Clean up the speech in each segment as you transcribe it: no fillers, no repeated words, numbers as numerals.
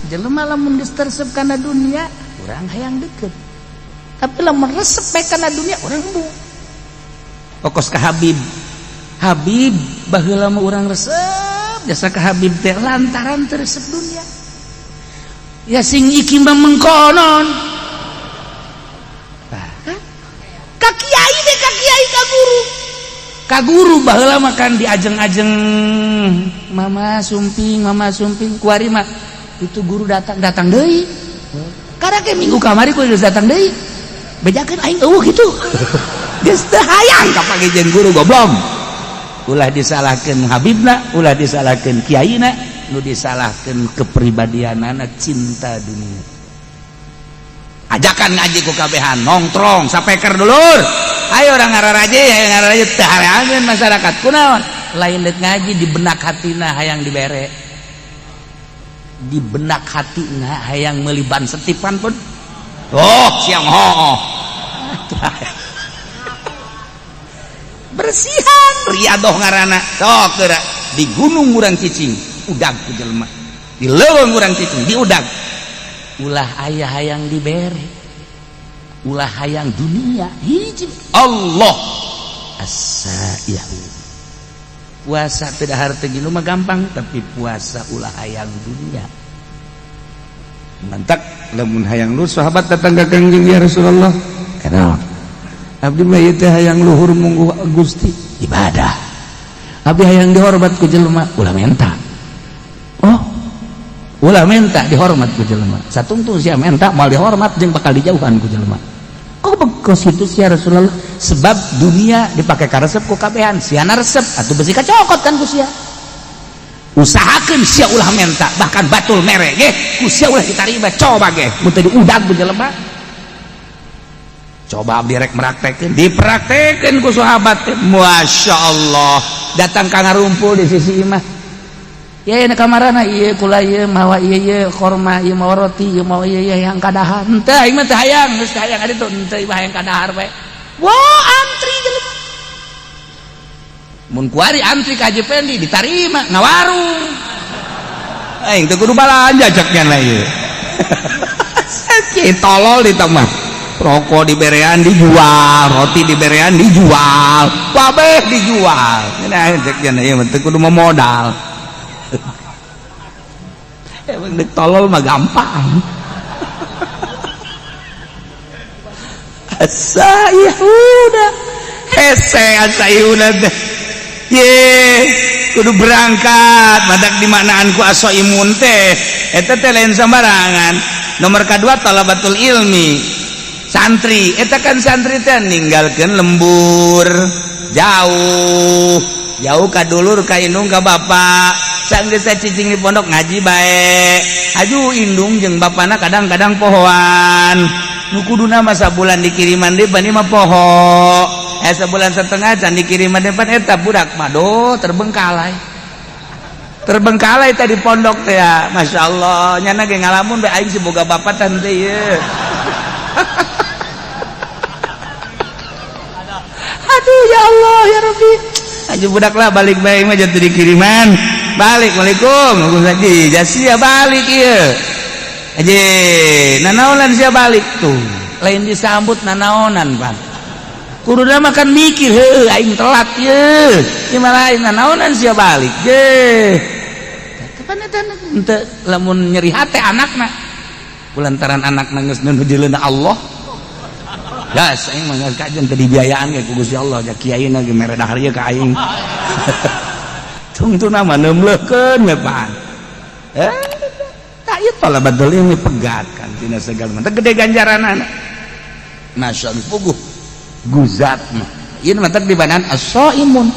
Jelema lamun geus teresep kana dunia, urang hayang deket. Tapi lamun resep bae kana dunia, urang embung. Pokos ka Habib. Habib baheula mah urang resep jasa ka Habib teh lantaran teresep dunia. Ya sing iki mah mengkonon. Tah kan? Ka kiai deh, ka kiai, ka guru. Ka guru baheula mah kan diajeng-ajeng mama sumping, mama sumping, kuari mah itu guru datang, datang deui. Karena ke minggu kamari kudu datang deui. Bejakeun aing eueuh kitu. Geus teu hayang ka panggih guru goblok. Ulah disalahkeun Habibna, ulah disalahkeun kiaina, nu disalahkeun kepribadianana cinta dunia. Ajakan ngaji ku kabehan, nongtrong sapeker dulur. Ayo orang ngararaje, ayo ngararaje teu hareangeun masyarakat. Kunaon? Lain deuk ngaji di benak hatina hayang dibere. Di benak hatina hayang meuli ban setipan pun. Oh, siang ho. Bersihan riadoh ngaranna. Sok geura di gunung urang cicing, udag ku jelema. Di leuweung urang cicing, diudag. Ulah aya hayang dibere. Ulah hayang dunia hiji Allah as-saihu. Puasa tidak harta gini mah gampang, tapi puasa ulah hayang dunia. Mantak lamun hayang lu sahabat datang ka Kangjeng, ya Rasulullah. Kenapa? Abdi mah ieu teh hayang luhur munggu Gusti ibadah. Abdi hayang dihormat ku jelema, ulah menta. Oh, ulah menta dihormat ku jelema. Satungtung sia menta moal dihormat jeung bakal dijauhan ku jelema. Kok bekos itu sia Rasulullah? Sebab dunia dipakai karesep ku kabehan, siana resep atuh besi kacokot kan ku sia. Usahakeun sia ulah menta, bahkan batul mere ge ku sia ulah ditarima, coba ge mun teu diudag ku jelema. Coba abdi rek meraktekeun, dipraktekeun ku sahabat teh, Masya Allah, datang ka ngarumpul di sisi imah. Ya ieu kamarana ieu kula ieu mawa ieu ieu korma ieu mawa roti ieu mawa ieu ieu yang kadahar. Henteu aing mah teu hayang, geus teu hayang adi tuh henteu ieu hayang kadahar bae. Wah, antri jelema. Mun kuari antri ka Haji Pendi ditarima ngawarung. Aing teu kudu balanja cek nya ieu. Sakit tolol di mah. Rokok diberean dijual, roti diberean dijual, kabeh dijual. Nah, cek nya ieu mah teu kudu memodal. Emang dek tolol mah gampang. Asaihuna hese asaihuna teh. Ye, kudu berangkat badak di manaan ku asoimun teh. Eta teh lain sembarangan. Nomor kedua talabatul ilmi. Santri, eta kan santri teh ninggalkeun lembur jauh. Jauh ka dulur ka indung ka bapak. Sanggeus cicing di pondok ngaji bae. Aju indung jeung bapana kadang-kadang pohoan. Nu kuduna mah sabulan dikiriman deui bani mah poho. Sebulan setengah can dikiriman depan eta budak mah do terbengkalai. Terbengkalai tadi pondok teh ya. Masya Allah, nyana ge ngalamun bae aing si boga bapak tante ieu. Aduh ya Allah ya Rabbi. Aju budak lah balik bae mah jatuh dikiriman. Balik, waalaikum. Haji, jasia balik ieu. Haji, nanaonan sia balik tuh. Lain disambut nanaonan, Pak. Kuduna makan mikir, heuh aing telat ye. Ieu mah lain nanaonan sia balik. Ye. Kapan eta henteu lamun nyeri hate anakna. Kulantaran anakna geus nuju Allah. Gas aing mah geus kajen teu dibiayaan ge ku Gusti Allah, ja kiaina ge mere dahar ieu ka aing. Tungtuna mah neumleukeun we pan. Tak ieu talabatul ilmi pegat kan tina segala mah gede ganjaranana. Masya Allah puguh guzat mah. Ieu mah teh dibanan as-saimun.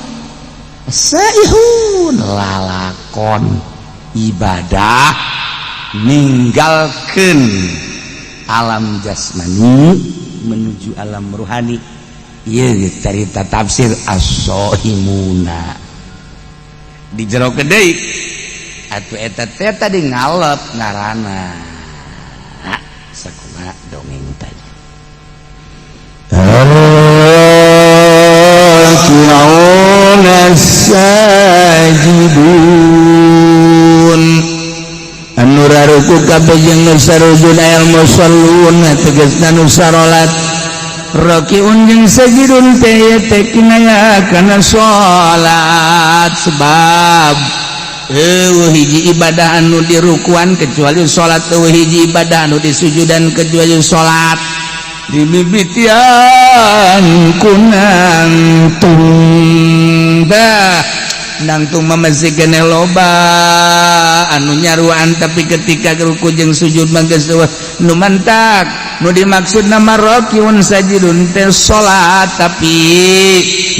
As-saihun lalakon ibadah ninggalkeun alam jasmani menuju alam ruhani. Ieu carita tafsir as-saimuna. Di jero deui atuh eta teh tadi ngalep ngaranna. Sakumaha dongeng tadi. Raki'un as-sajidun Anu raruku kabeh jeung nu sarujud ayal musallun, tegasna nu sarolat. Rakiun jeung sajidun teh teh kinaya kana salat, sebab eueuh hiji ibadah anu dirukuan kecuali salat, eueuh hiji ibadah anu disujudan kecuali salat. Dimimitian ku nangtung. Dah, nangtung mah masih keneh loba anu nyaruan, tapi ketika ruku jeung sujud mah geus eueuh nu mantak. Nu dimaksud nama rakiun sajidun teh salat, tapi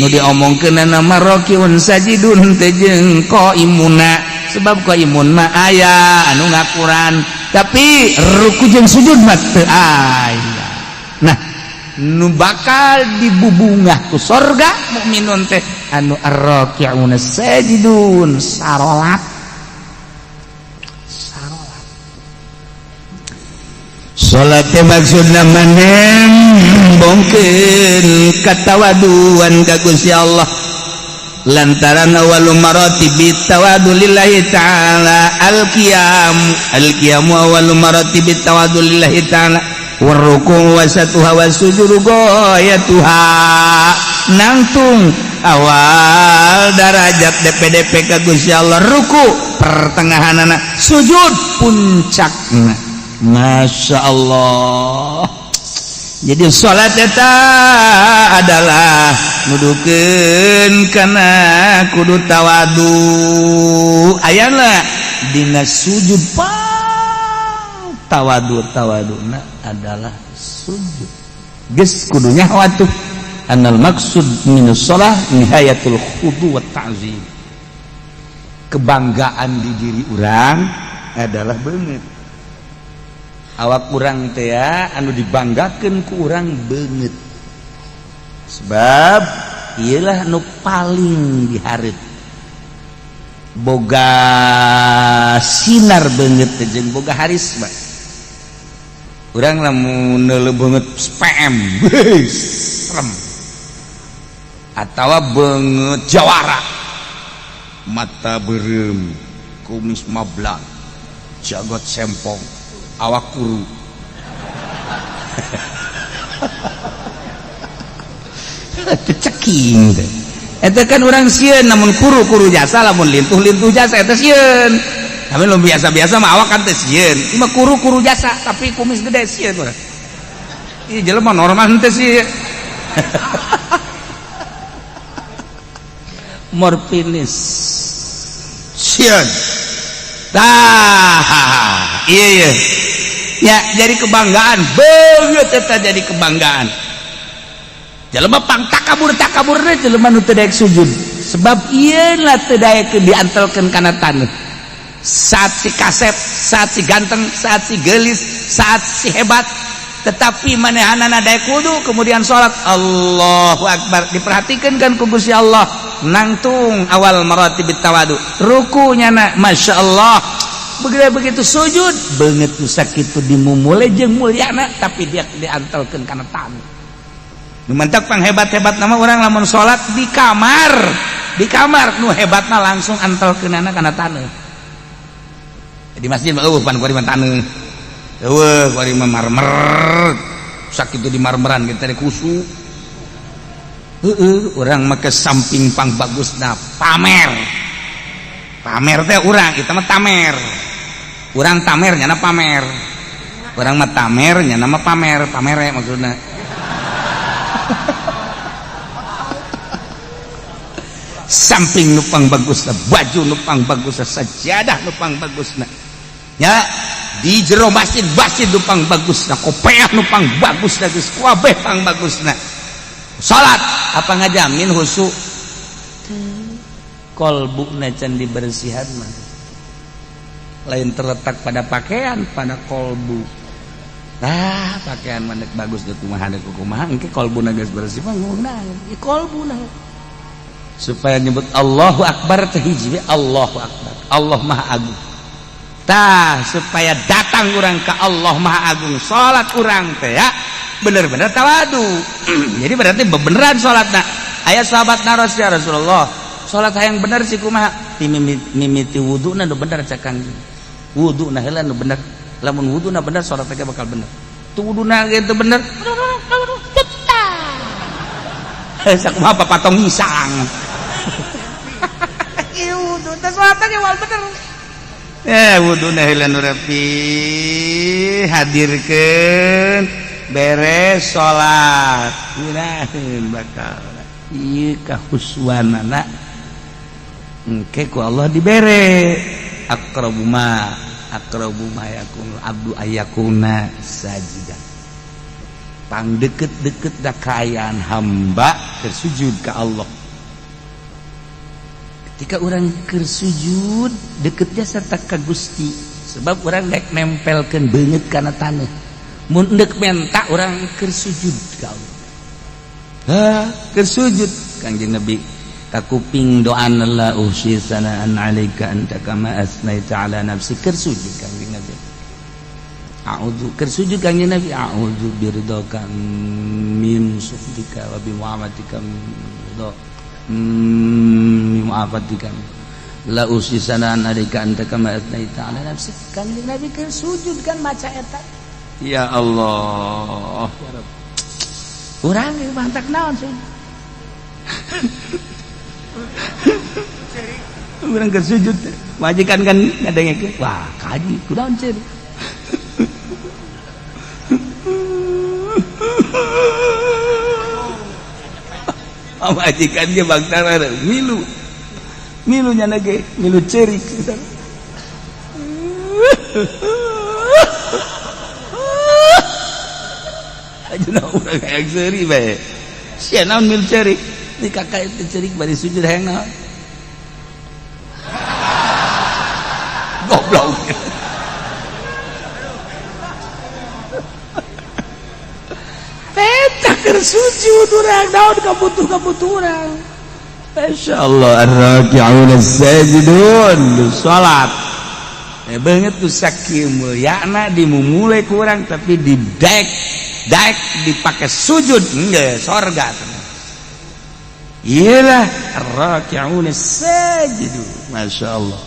nu diomongkeun nama rakiun sajidun teh jeung qaimuna, sebab qaimun mah aya anu ngakuran, tapi ruku jeung sujud mah teu aya. Nah, nu bakal dibubungah ku sorga mukminun teh anu arraki'una sajidun, sarolat, sarolat. Salat teh maksudna manembongkeun katawaduan ka Gusti Allah, lantaran awalu maratibi tawadu lillahi ta'ala al-qiyam, al-qiyamu awalu maratibi tawadu lillahi ta'ala, warruku wasatuha wasujudu goyatuha. Nangtung awal darajat DPDP ka Gusti Allah ruku, pertengahanana sujud, puncakna. Masya Allah. Jadi salat eta adalah nudukeun kana kudu tawadu. Ayana dina sujud pang tawadu, tawaduna adalah sujud. Geus kudu nyaho atuh anal maksud minus shalah nihayatul khudu wa ta'zim. Kebanggaan di diri urang adalah beungeut awak urang teh ya, anu dibanggakeun ku urang beungeut, sebab iyalah nu paling dihareup, boga sinar beungeut teh jeung boga harisma. Urang lamun neuleuh beungeut PM, serem, atawa beungeut jawara, mata beureum, kumis mablan, jagot sempong, awak kuru. Ceking teh eta kan urang sieun. Namun kuru-kuru jasa, lamun lintuh-lintuh jasa eta sieun, tapi lu biasa-biasa mah awak kan teh sieun. Ieu mah kuru-kuru jasa tapi kumis gede, sieun urang. Ieu jelema normal henteu sih? Morfinis sieun. Tah, iya iya ya, jadi kebanggaan beungeut eta, jadi kebanggaan. Jelema pang takabur takaburna jelema nu teu daek sujud, sebab ieu lah teu daek diantelkeun kana taneuh. Saat si kasep, saat si ganteng, saat si gelis, saat si hebat, tetapi manehanana daek wudu kemudian salat, Allahu akbar, diperhatikan kan ku Gusti Allah. Nangtung awal maratibit tawadu, rukunya na Masya Allah, begitu begitu sujud beungeut nu sakitu dimumule jeung mulyana, tapi dia diantelkeun kana taneuh. Nu mantak pang hebat-hebat nama orang lamun salat di kamar, di kamar nu hebatna langsung antelkeunana kana taneuh. Di masjid mah eueuh pan kuari mah taneuh, eueuh kuari mah marmer, sakitu di marmeran kita teh kusu. Heeh, urang make samping pang bagusna pamer. Pamer teh urang, kita mah tamer. Urang tamer nyana pamer. Urang mah tamer nyana mah pamer, pamere maksudna. Samping nupang bagusna, baju nupang bagusna, sajadah nupang bagusna. Ya, di jero masjid masjid nupang bagusna, kopeah nupang bagusna, geus kabeh pang bagusna. Salat apa ngajamin khusyuk? Kolbuna can dibersihan mah. Lain terletak pada pakaian, pada kolbu. Ah, pakaian mah deuk bagus deuk kumaha deuk kumaha, engke kolbuna geus bersih mah ngomongna, ieu kolbuna. Supaya nyebut Allahu Akbar teh hiji we, Allahu Akbar. Allah Maha Agung. Tah, supaya datang urang ke Allah Maha Agung, salat urang teh ya bener-bener tawadu. Jadi berarti bebeneran salatna. Aya sahabat naros, ya Rasulullah, salat hayang bener sih kumaha? Mimiti wuduna nu bener cek Kangjeng. Wudu nah heula nu bener. Lamun wudu na bener, salat teh bakal bener. Tuh wudu na ge teu bener. Sakumaha papatong isang. Ieu wudu teh salat ge moal bener. Wudu na heula nu rapi, hadirkeun, beres salat. Ngeunaheun bakal. Ieu kahuswanana engke ku Allah dibere. Aqrabu ma aqrabu ma yakunu abdu ayakuna sajidan. Pang deket-deket da kaayaan hamba keur sujud ka Allah. Ketika orang keur sujud deketnya serta ka Gusti, sebab orang dek nempelkeun beungeut kana taneuh. Mun endek menta orang keur sujud ka Allah. Ha, keur sujud Kangjeng Nabi kakuping doa la uhsi sanaan alaika anta kama asnaita ala nafsi, keur sujud Kangjeng Nabi. A'udzu keur sujud Kangjeng Nabi, a'udzu biridhaka min sukhtika wa bi mu'amatika min mu'afatika la uhsi sanaan alaika anta kama asnaita ala nafsi. Kangjeng Nabi keur sujud kan maca eta. Ya Allah, ya Rabb. Urang ieu mantak naon sih? Urang keur sujud majikan kan ngadengekeun, wah kaji kunaon ceuri. Majikan ge bangsa milu. Milu nya ge, milu ceurik. Ajeuna urang hayang seuri bae. Sia naon milu ceurik? Di kakak itu ceurik bari sujud hayang naon? Goblok. Eta keur sujud urang naon kabutuh-kabutuh urang. Masyaallah ar-raki'un as-sajidun salat. Banget tuh sakieu mulyana dimumule ku urang tapi didek daek dipakai sujud enggak sorga. Iyalah ar-raki'un as-sajidun. Masyaallah.